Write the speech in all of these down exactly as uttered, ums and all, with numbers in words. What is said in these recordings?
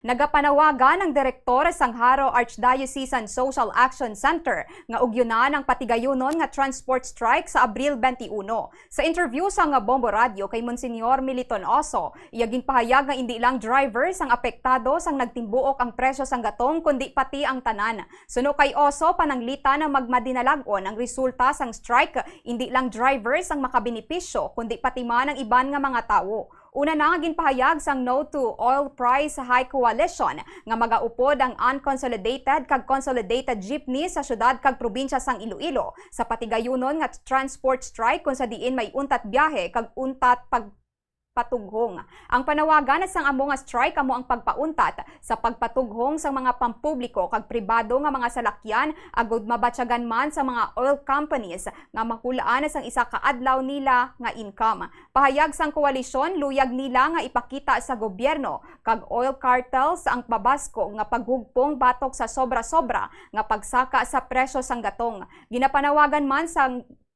Nagapanawagan ang direktor sang Jaro Archdiocesan Social Action Center nga ugyonan ang patigayunon nga transport strike sa Abril twenty-one. Sa interview sa nga Bombo Radio kay Monsignor Militon Oso, iya ginpahayag nga indi lang drivers ang apektado sang nagtimbuok ang presyo sang gatong kundi pati ang tanan. Suno kay Oso, pananglitan nga magmadinalag-on ang resulta sang strike, indi lang drivers ang makabenepisyo kundi pati man ang iban nga mga tawo. Una na nga ginpahayag sang No to Oil Price Hike Coalition nga magaupod ang unconsolidated kag consolidated jeepney sa siyudad kag probinsya sang Iloilo sa patigayunon nga transport strike, kung sa diin may untat biyahe kag untat pagpatughong. Ang panawagan sang amo nga strike amo ang pagpauntat sa pagpatughong sang mga pampubliko kag pribado nga mga salakyan agud mabatyagan man sa mga oil companies nga makulaan sang isa ka adlaw nila nga income. Pahayag sang koalisyon, luyag nila nga ipakita sa gobyerno kag oil cartels ang mabaskog nga paghugpong batok sa sobra-sobra nga pagsaka sa presyo sang gatong. Ginapanawagan man sa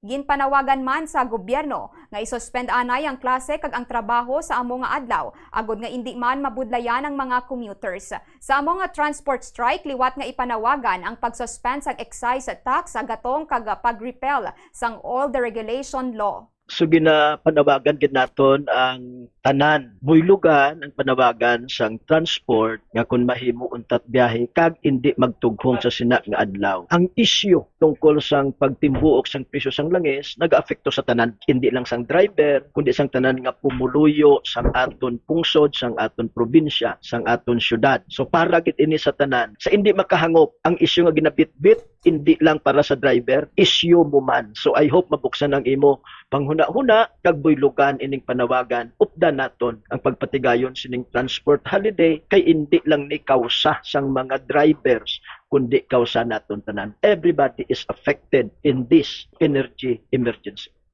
ginpanawagan man sa gobyerno nga i-suspend anay ang klase kag ang trabaho sa amo nga adlaw, agud nga indi man mabudlayan ang mga commuters. Sa amo nga transport strike, liwat nga ipanawagan ang pag-suspend sang excise tax sa gatong kag pag-repeal sang oil deregulation law. So, ginapanawagan gid naton ang tanan. Buylogan ang panawagan sang transport nga kon mahimo untat biyahe kag indi magtughong sa sina nga adlaw. Ang isyu tungkol sang pagtimbuok sang presyo sang langis nagaapekto sa tanan, indi lang sang driver kundi sang tanan nga pumuluyo sang aton pungsod, sang aton probinsya, sang aton syudad. So, para gid ini sa tanan. Sa indi makahangop, ang isyu nga ginabitbit indi lang para sa driver, isyu mo man. So, I hope mabuksan ang imo panghunahuna kag buylogan ining panawagan. Updan naton ang pagpatigayon sining transport holiday kay indi lang ni kausa sang mga drivers kundi kausa naton tanan. Everybody is affected in this energy emergency.